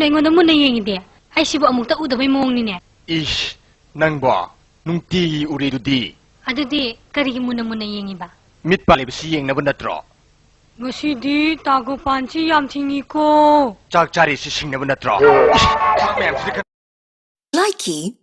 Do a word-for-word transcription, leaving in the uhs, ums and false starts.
ꯑꯩꯉꯣꯟꯗ ꯃꯨꯟꯅ ꯌꯦꯡꯉꯤꯗꯤ? ꯑꯩꯁꯤꯕꯨ ꯑꯃꯨꯛꯇ ꯎꯗꯕꯩ ꯃꯑꯣꯡꯅꯤꯅꯦ꯫ ꯏꯁ, ꯅꯪꯕꯣ ꯅꯨꯡꯇꯤꯒꯤ ꯎꯔꯤꯗꯨꯗꯤ꯫ ꯑꯗꯨꯗꯤ ꯀꯔꯤꯒꯤ ꯃꯨꯟꯅ ꯃꯨꯟꯅ ꯌꯦꯡꯉꯤꯕ? ꯃꯤꯠ ꯄꯥꯜꯂꯤꯕꯁꯤ ꯌꯦꯡꯅꯕ ꯅꯠꯇ꯭ꯔꯣ? ꯉꯁꯤꯗꯤ ꯇꯥꯒꯣꯄꯥꯟꯁꯤ ꯌꯥꯝ ꯊꯤꯡꯉꯤꯀꯣ꯫ ꯆꯥꯛ ꯆꯥꯔꯤꯁꯤ ꯁꯤꯡꯅꯕ ꯅꯠꯇ꯭ꯔꯣ? ꯏꯁ, ꯆꯥꯛ ꯃꯌꯥꯝꯁꯤꯗꯤ ꯀ- Likey